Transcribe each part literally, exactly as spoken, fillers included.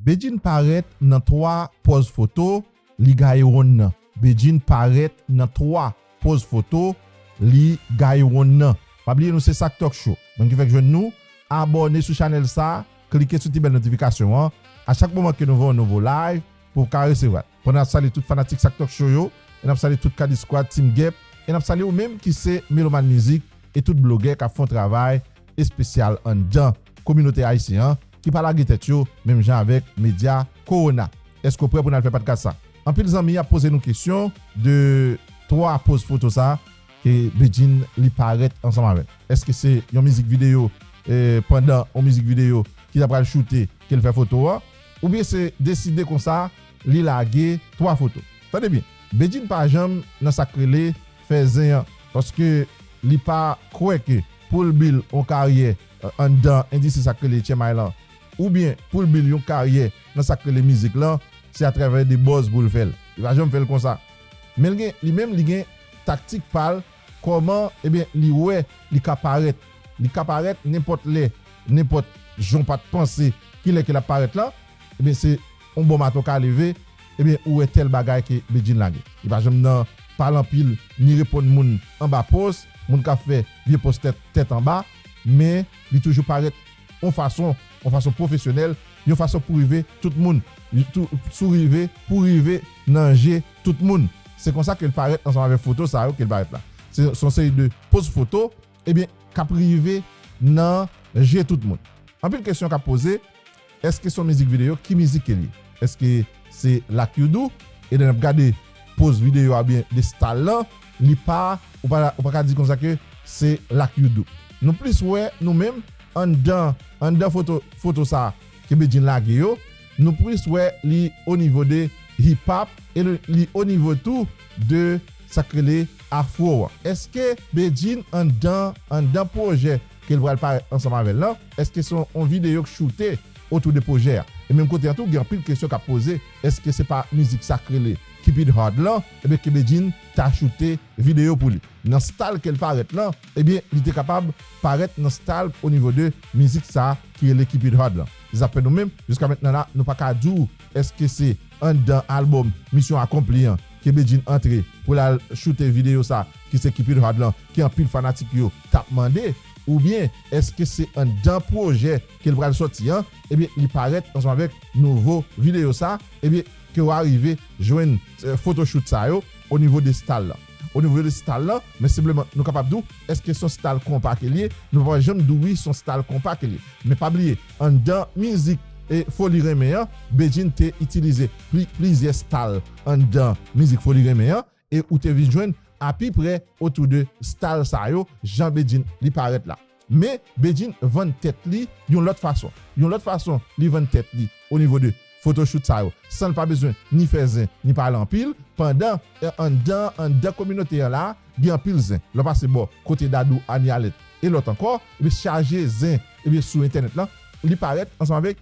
Bedjine parèt nan twa pòz foto, li gaye wonn nan. Bedjine parèt nan twa pòz foto, li gaye wonn nan. Pa bliye nou se Sak Talk Show. Donk ki fèk jwenn nou, abòne sou chanèl sa, klike sou ti bèl notifikasyon an. A chak moman ke nou voye yon nouvo live, pou w ka resevwa l. Pandan n ap salye tout fanatik Sak Talk Show yo, e n ap salye tout Kadi Squad, Team Gep, e n ap salye ou menm ki se melomàn mizik e tout blogè k ap fè yon travay espesyal anndan kominote ayisyen an, ki pa lage tèt yo menm jan avèk medya Kowona. Èske w prè pou n al fè podcast sa? Anpil zanmi ap poze nou kesyon de twa pòz foto sa ke Bedjine li parèt ansanm avè l. Èske se yon mizik videyo, eh, pandan yon mizik videyo ki ta pral choute ke l fè foto an? Oubyen se deside konsa li lage twa foto? Tande byen, Bedjine pa janm nan sa k rele fè zen an, paske li pa kwè ke pou l build yon karyè, eh, anndan endistri sa k rele Tchèmay lan, oubyen pou l build yon karyè nan sa k rele mizik lan, se atravè de buzz pou l fè l. Li pa janm fè l konsa. Men l gen, li menm, li gen taktik pa l, kòman, ebyen, li wè li ka parèt. Li ka parèt nenpòt lè, nenpòt jan w pa t panse ki lè ke l ap parèt lan, ebyen, se yon bon maten w ka leve, ebyen, ou wè tèl bagay ke Bedjine lage. Li pa janm nan pale anpil, ni reponn moun anba pòs, moun k ap fè vye pòs tèt, tèt anba, men li toujou parèt yon fason, yon fason pwofesyonèl, yon fason pou rive tout moun, tou, sou rive, pou rive nan je tout moun. Se konsa ke l parèt ansanm avèk foto sa yo ke l parèt la. Se, se yon seri de pòz foto, ebyen, k ap rive nan je tout moun. Anpil kesyon k ap poze, èske se yon mizik videyo? Ki mizik ke l ye? Èske se Like You Do? E lè n ap gade pòz videyo a oubyen de style lan, li pa, ou pa, ou pa ka di konsa ke se Like You Do. Nou plis wè nou menm anndan, anndan foto, foto sa ke Bedjine lage yo, nou plis wè li o nivo de hip hop e li, li o nivo tou de sa k rele afro an. Èske Bedjine anndan, anndan pwojè ke l pral parèt ansanm avè l lan, èske se yon, yon videyo k choute otou de pwojè a? E menm kote an tou, gen anpil kesyon k ap poze, èske se pa mizik sa k rele Keep It Hard lan, ebyen ke Bedjine ta choute videyo pou li? Nan style ke l parèt lan, ebyen, li te kapab parèt nan style o nivo de mizik sa ki rele Keep It Hard lan. Se sa k fè nou menm, jiska mentnan la, nou pa ka di w èske se anndan albòm Misyon Akonpli an ke Bedjine antre pou l al choute videyo sa ki se Keep It Hard lan, ke anpil fanatik yo t ap mande, oubyen èske se anndan pwojè ke l pral sòti an, ebyen, li parèt ansanm avèk nouvo videyo sa, ebyen, ke w arive jwenn, eh, photoshoot sa yo o nivo de style lan. O nivo de style lan, men senpleman nou kapab di w, èske se yon style konpa ke l ye? Nou pa janm di w wi, se yon style konpa ke l ye. Men pa bliye, anndan mizik e Foli Renmen an, Bedjine te itilize pli, plizyè style anndan mizik Foli Renmen an, e ou te vin jwenn apiprè otou de style sa yo, jan Bedjine li parèt la. Men Bedjine vann tèt li yon lòt fason. Yon lòt fason li vann tèt li o nivo de photoshoot sa yo, san l pa bezwen ni fè zen, ni pale anpil, pandan, eh, anndan, anndan kominote an la, gen anpil zen. Lè w pase bò kote Dadou, Anie Alerte e lòt ankò, ebyen chaje zen, ebyen sou entènèt lan, li parèt ansanm avèk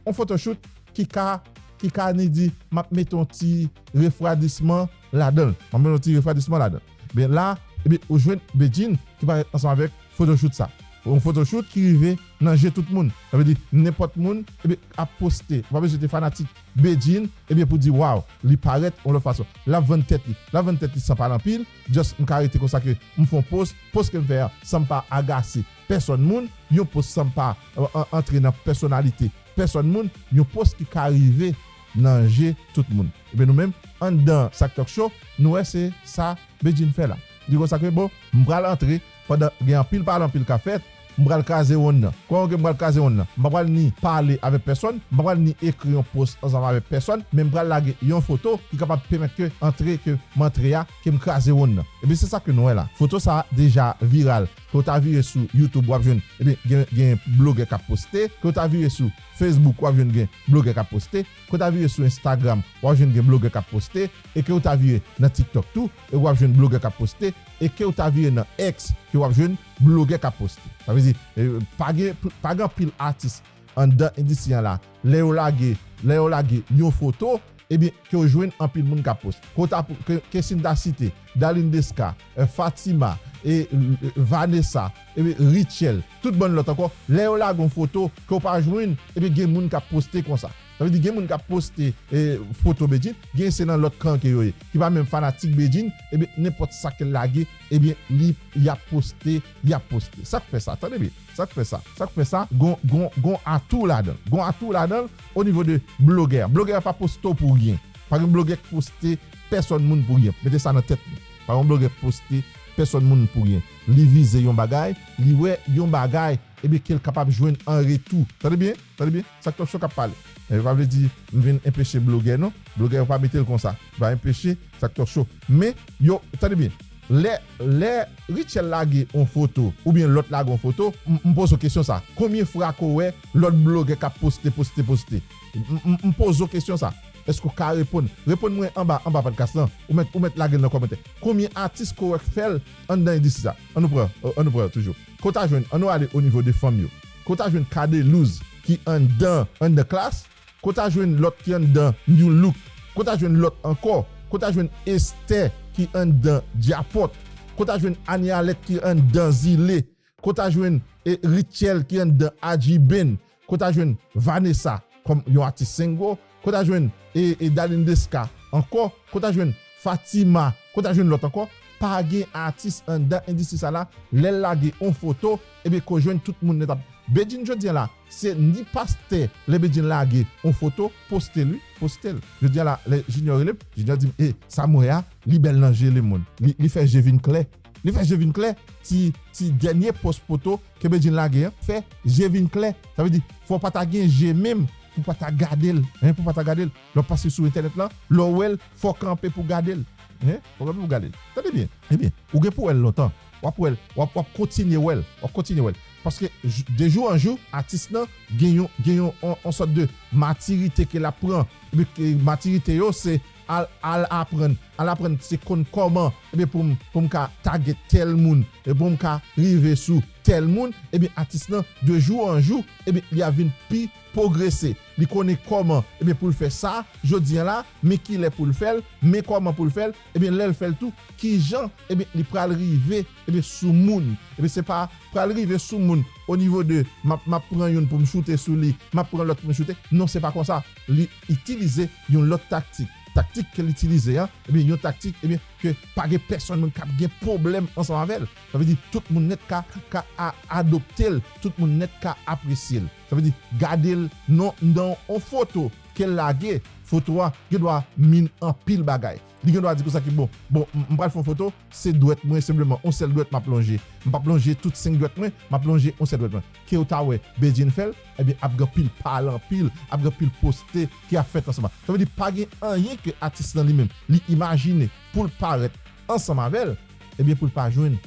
yon photoshoot ki ka, ki ka ni di, m ap mete yon ti refwadisman ladan l. M ap mete yon ti refwadisman ladan l. Ebyen la, ebyen ou jwenn Bedjine ki parèt ansanm avèk photoshoot sa. Yon photoshoot ki rive nan je tout moun. Sa vle di, nenpòt moun, ebyen, ap poste. Ou pa bezwen te fanatik Bedjine, ebyen, pou di, waw, li parèt yon lòt fason. L ap vann tèt li. L ap vann tèt li san pale anpil. Just, m ka rete konsa ke m fè yon post. Post ke m fè a, san m pa agase pèsòn moun. Yon post san m pa, euh, an-, antre nan pèsonalite pèsòn moun. Yon post ki ka rive nan je tout moun. Ebyen, nou menm, anndan Sak Talk Show, nou wè se sa Bedjine fè la. Li konsa ke, bon, m pral antre pandan gen anpil pale, anpil ka fèt, m pral kraze wonn nan. Kòman ke m pral kraze wonn nan? M pa pral ni pale avèk pèsòn, m pa pral ni ekri yon post ansanm avèk pèsòn, men m pral lage yon foto ki kapab pèmèt ke antre ke m antre a, ke m kraze wonn nan. Ebyen, se sa ke nou wè la. Foto sa a deja viral. Ke w ta vire sou YouTube, w ap jwenn, ebyen, gen, gen blogè k ap poste. Ke w ta vire sou Facebook, w ap jwenn gen blogè k ap poste. Ke w ta vire sou Instagram, w ap jwenn gen blogè k ap poste. E ke w ta vire nan TikTok tou, e w ap jwenn blogè k ap poste. E ke w ta vire nan X, ke w ap jwenn blogè k ap poste. Sa vle di, eh, pa gen, pa gen anpil atis anndan endistri an la. Lè yo lage, lè yo lage yon foto, ebyen, ke w jwenn anpil moun k ap poste. Ke w ta, ke, ke si n ta site Darline Desca, eh, Fatima, e, eh, Vanessa, ebyen, Rutshelle, tout bann lòt ankò, lè yo lage yon foto, ke w pa jwenn, ebyen, gen moun k ap poste konsa. Sa vle di gen moun k ap poste e, foto Bedjine, gen se nan lòt kan ke yo ye, ki pa menm fanatik Bedjine, ebyen nenpòt sa ke l lage, ebyen li y ap poste, y ap poste. Sa k fè sa? Tande byen. Sa k fè sa? Sa k fè sa? Gon, gon, gon atou ladan l. Gon atou ladan l o nivo de blogè. Blogè pa poste w pou ryen. Pa gen blogè k poste pèsòn moun pou ryen. Mete sa nan tèt nou. Pa gen blogè k poste pèsòn moun pou ryen. Li vize yon bagay, li wè yon bagay, ebyen ke l kapab jwenn an retou. Tande byen? Tande byen? Sa k Tòk Cho k ap pale. E pa vle di m vin enpeche blogè non. Blogè yo pa mete l konsa. Yo pa enpeche sa k Tòk Cho. Men, yo, tande byen. Lè, lè Rutshelle lage yon foto, oubyen lòt lage yon foto, m, m poze w kesyon sa. Konbyen fwa ke w wè lòt blogè k ap poste, poste, poste? M, m, m poze w kesyon sa. Èske w ka reponn? Reponn mwen anba, anba podcast lan. Ou mèt, ou mèt lage l nan kòmantè. Konbyen atis ke w wè k fè l anndan endistri sa? Ann nou pran, ann nou pran toujou. Ke w ta jwenn, ann nou ale o nivo de fanm yo. Ke w ta jwenn Cadelouse ki anndan, anndan Klass. Ke w ta jwenn lòt ki anndan New Look. Ke w ta jwenn lòt ankò. Ke w ta jwenn Esther ki anndan Djapòt. Ke w ta jwenn Anie Alerte ki anndan Zile. Ke w ta jwenn, e, Rutshelle ki anndan Adjiben. Ke w ta jwenn Vanessa kòm yon atis single. Ke w ta jwenn, e, e, Darline Desca ankò. Ke w ta jwenn Fatima. Ke w ta jwenn lòt ankò. Pa gen atis anndan endistri sa la. Lè l lage yon foto, ebyen ke w jwenn tout moun nèt ap. Bedjine jodi a la, se ni pastè, lè Bedjine lage yon foto, poste l wi, poste l. Jodi a la, lè Junior rele m, Junior di m, e, sa m wè a, li bèl nan je lemonn. Li, li fè je vin klè. Li fè je vin klè, ti, ti dènye pòs foto ke Bedjine lage an, fè je vin klè. Sa vle di, fò w pa ta gen je menm pou w pa ta gade l, en, pou w pa ta gade l. Lè w pase sou entènèt lan, lè w wè l, fò w kanpe pou w gade l. En, fò w kanpe pou w gade l. Tande byen. Ebyen, ou gen pou w wè l lontan. W ap wè l, w ap, w ap kontinye wè l, w ap kontinye wè l. Paske j-, de jou an jou, atis lan gen yon, gen yon, on, on sòt de matirite ke l ap pran. Epi ke matirite yo, se al, al aprann, al aprann se konn kòman, ebyen pou m, pou m ka target tèl moun, e pou m ka rive sou tèl moun, ebyen atis lan, de jou an jou, ebyen li ap vin pi pwogrese. Li konnen kòman, ebyen pou l fè sa, jodi a la, men kilè pou l fè l, men kòman pou l fè l, ebyen lè l fè l tou, kijan, ebyen li pral rive, ebyen sou moun. Ebyen se pa pral rive sou moun o nivo de m ap, m ap pran youn pou m choute sou li, m ap pran lòt pou m choute. Non, se pa konsa. Li itilize yon lòt taktik. Taktik ke l itilize an, ebyen yon taktik, ebyen ke pa gen pèsonn moun k ap gen pwoblèm ansanm avè l. Sa vle di tout moun nèt ka, ka a-, adopte l, tout moun nèt ka apresye l. Sa vle di gade l nan, nan yon foto ke l lage, foto a gen dwa mean anpil bagay. Li gen dwa di konsa ke bon, bon, m, m pral fè yon foto, se dwèt mwen senpleman, yon sèl dwèt m ap lonje. M p ap lonje tout senk dwèt mwen, m ap lonje yon sèl dwèt mwen. Ke w ta wè Bedjine fè l, ebyen ap gen anpil pale anpil, ap gen anpil poste ki ap fèt ansanm. Sa vle di pa gen anyen ke atis lan li menm li imajine pou l parèt ansanm avè l, ebyen pou l pa jwenn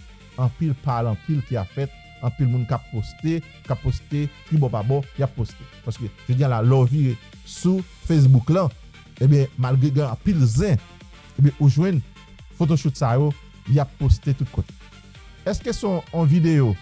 anpil pale anpil ki ap fèt, anpil moun k ap poste, k ap poste, tribò pa bò, y ap poste. Paske jodi a la, lè w vire sou Facebook lan, ebyen malgre gen anpil zen, ebyen ou jwenn photoshoot sa yo, y ap poste tout kote. Èske se yon, yon videyo,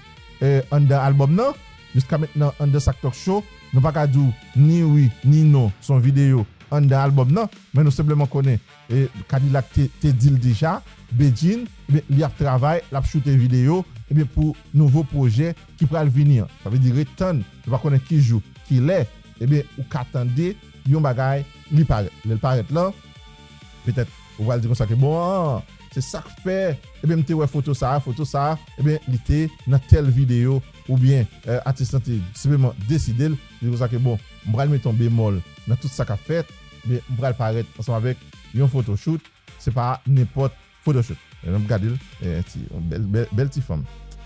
eh, anndan albòm nan? Jiska mentnan anndan Sak Tòk Cho, nou pa ka di w ni wi ni non, se yon videyo anndan albòm nan, men nou senpleman konnen, e, Kadilak te, te di l deja, Bedjine, ebyen, li ap travay, l ap choute videyo, ebyen, pou nouvo pwojè ki pral vini an. Sa vle di ret tann, nou pa konnen ki jou, ki lè, ebyen, ou ka tande yon bagay, li parèt. Lè l parèt lan, petèt, ou pral di konsa ke bon, an, se sa k fè, ebyen, m te wè foto sa a, foto sa a, ebyen, li te nan tèl videyo, oubyen, eh, atis lan te senpleman deside l, li di konsa ke bon, m pral mete yon bemòl nan tout sa k ap fèt, ebyen, m pral parèt ansanm avèk yon photoshoot, se pa nenpòt photoshoot. E, n ap gade l, e, ti, bèl, bèl, bèl ti fanm.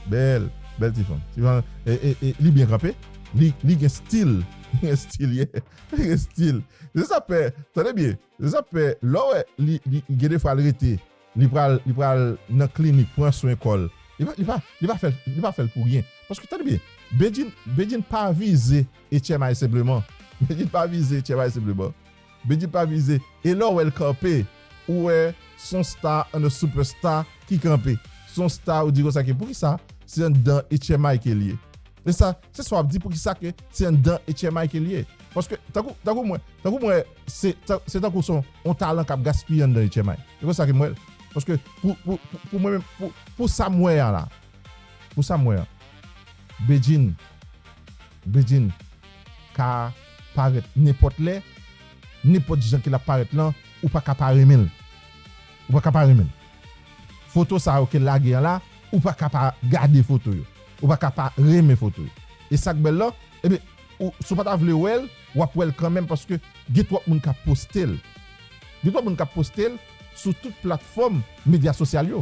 Bèl, bèl ti fanm. Ti fanm, e, e, e, li byen kanpe. Li, li gen stil. Li gen stil, yeah. Li gen stil. Se sa fè, tande byen. Se sa fè, lè w wè, li, li, gen de fwa l rete, li pral, li pral nan klinik, pran swen kò l. Li pa, li pa, li pa fè l, li pa fè l pou ryen. Paske, tande byen, Bedjine, Bedjine pa vize H M I senpleman. Bedjine pa vize H M I senpleman. Bedjine pa vize. E lè w wè l kanpe, ou wè s on star and a superstar ki kanpe. S on star, ou di konsa ke poukisa se anndan H M I ke l ye. E sa, se sa w ap di poukisa ke se anndan H M I ke l ye. Paske, tankou, tankou mwen, tankou mwen, se, ta-, se tankou s on, on talan k ap gaspiye anndan H M I. Se konsa ke m wè l. Paske pou, pou, pou, pou mwen menm, pou, pou sa m wè a la, pou sa m wè a, Bedjine, Bedjine ka parèt nenpòt lè, nenpòt jan ke l ap parèt lan, ou pa ka pa renmen l. Ou pa ka pa renmen l. Foto sa yo ke l lage an la, ou pa ka pa gade foto yo. Ou pa ka pa renmen foto yo. E sa k bèl lan, ebyen, ou, si w pa ta vle wè l, w ap wè l kanmenm paske gen twòp moun k ap poste l. Gen twòp moun k ap poste l sou tout platfòm medya sosyal yo.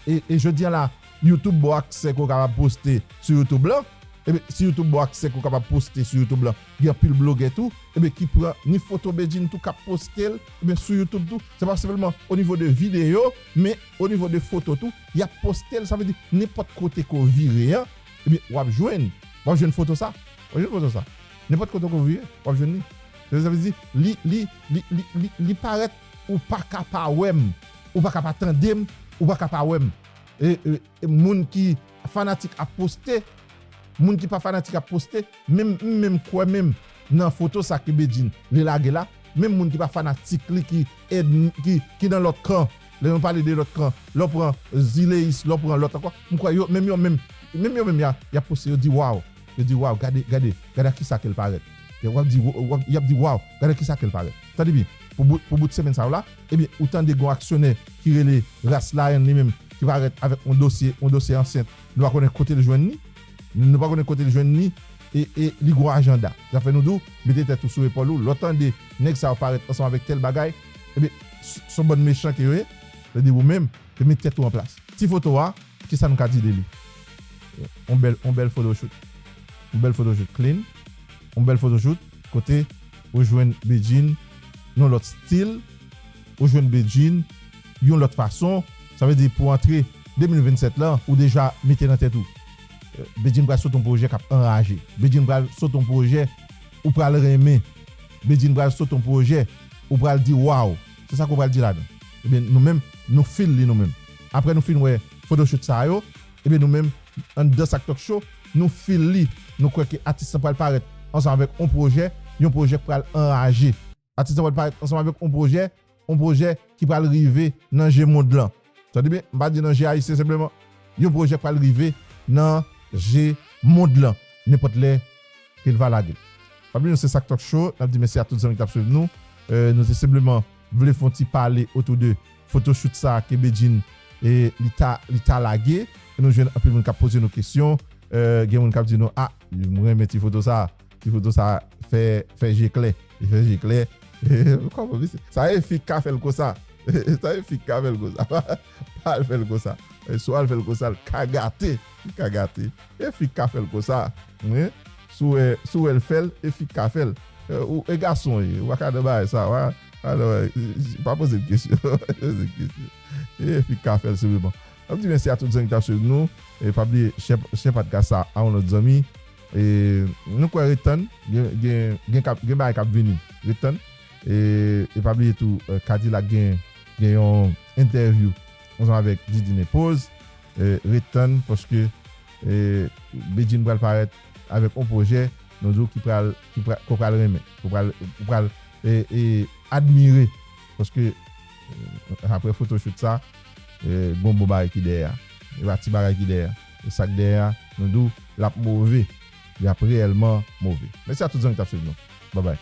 E, e jodi a la, YouTube ba w aksè ke w kapab poste sou YouTube lan. Ebyen, si YouTube ba w aksè ke w kapab poste sou YouTube lan, gen anpil blogè tou, ebyen, ki pran ni foto Bedjine tou, k ap poste l, ebyen, sou YouTube tou. Se pa sèlman o nivo de videyo, men o nivo de foto tou, y ap poste l. Sa vle di, nenpòt kote ke w vire an, ebyen, w ap jwenn, w ap jwenn foto sa. W ap jwenn foto sa. Nenpòt kote ke w vire, w ap jwenn li. Sa vle di, li, li, li, li, li, li parèt, ou pa ka pa wè m, ou pa ka pa tande m, ou pa ka pa wè m. E, e, e moun ki fanatik ap poste, moun ki pa fanatik ap poste, menm, m menm kwè menm nan foto sa ke Bedjine li lage la, menm moun ki pa fanatik li, ki èd, ki, ki nan lòt kan, lè nou pale de lòt kan, lè w pran Zileis, lè w pran lòt ankò, m kwè yo, menm yo menm, menm yo menm y a, y ap poste, yo di, waw, yo di, waw, gade, gade, gade a kisa ke l parèt. Y ap di, w ap, y ap di, waw, gade a kisa ke l parèt. Tande byen, pou bout, pou bout semèn sa yo la, ebyen, ou tande gen yon aksyonè ki rele Ras Lion li menm, ki parèt avèk yon dosye, yon dosye ansent, nou pa konnen kote l jwenn li, nou pa konnen kote l jwenn li, e, e li gen yon ajanda. Sa fè nou di w, mete tèt ou sou epòl ou, lè w tande nèg sa yo parèt ansanm avèk tèl bagay, ebyen, s-, s on bann mechan ke yo ye, sa vle di ou menm, te met tèt ou an plas. Ti foto a, kisa nou ka di de li? On bèl, on bèl photoshoot. On bèl photoshoot clean. On bèl photoshoot kote ou jwenn Bedjine nan lòt stil, ou jwenn Bedjine yon lòt fason. Sa vle di pou antre de mil vennsèt lan, ou deja mete nan tèt ou, eh, Bedjine pral sot on pwojè k ap anraje. Bedjine pral sot on pwojè ou pral renmen. Bedjine pral sot on pwojè ou pral di, waw. Se sa ke w pral di ladan. Ebyen, nou menm, nou feel li nou menm. Apre nou fin wè photoshoot sa yo, ebyen, nou menm, anndan Sak Talk Show, nou feel li. Nou kwè ke atis lan pral parèt ansanm avèk on pwojè, yon pwojè k pral anraje. Atis lan pral parèt ansanm avèk on pwojè, on pwojè ki pral rive nan je mond lan. Tande byen, m pa di nan je ayisyen senpleman. Yon pwojè k pral rive nan je mond lan, nenpòt lè ke l va lage l. Pa bliye nou se Sak Talk Show, n ap di mèsi a tout zanmi ki t ap swiv nou. Eh, nou te senpleman vle fè yon ti pale otou de photoshoot sa ke Bedjine, eh, li ta, li ta lage. E nou jwenn anpil moun k ap poze nou kesyon. Eh, gen moun k ap di nou, a, m renmen ti foto sa. Ti foto sa fè, fè je klè. Li fè je klè. Kòman misye? Sa e fi k ka fè l konsa. Sa e fi k ka fè l konsa. Pa al fè l konsa. E si w al fè l konsa, l ka gate. Li ka gate. E fi k ka fè l konsa. Wi. Si w wè, si w wè l fè l, e fi k ka fè l. E, ou, e gason ye. Ou pa ka nan bagay sa. Wa, pa nan bagay. Pa poze m kesyon. Pa poze m kesyon. E fi k ka fè l, se vre bon. N ap di mèsi a tout zanmi ki t ap swiv nou. E pa bliye, share, share podcast sa a yon lòt zanmi. E nou kwè ret tann, gen, gen, gen, k ap, gen bagay k ap vini. Ret tann. E, e pa bliye tou, eh, Kadilak gen, gen yon entèvyou ansanm avèk Didine Poz. Eh, ret tann paske, eh, Bedjine pral parèt avèk yon pwojè, nou di w ki pral, ki pral, ke w pral renmen, ke w pral, ke w pral, eh, eh, admire. Paske, eh, apre photoshoot sa, eh, gon bon bagay ki dèyè a. E pa ti bagay ki dèyè a. E sa k dèyè a, nou di w, l ap move. Li ap reyèlman move. Mèsi a tout zanmi k t ap swiv nou. Babay.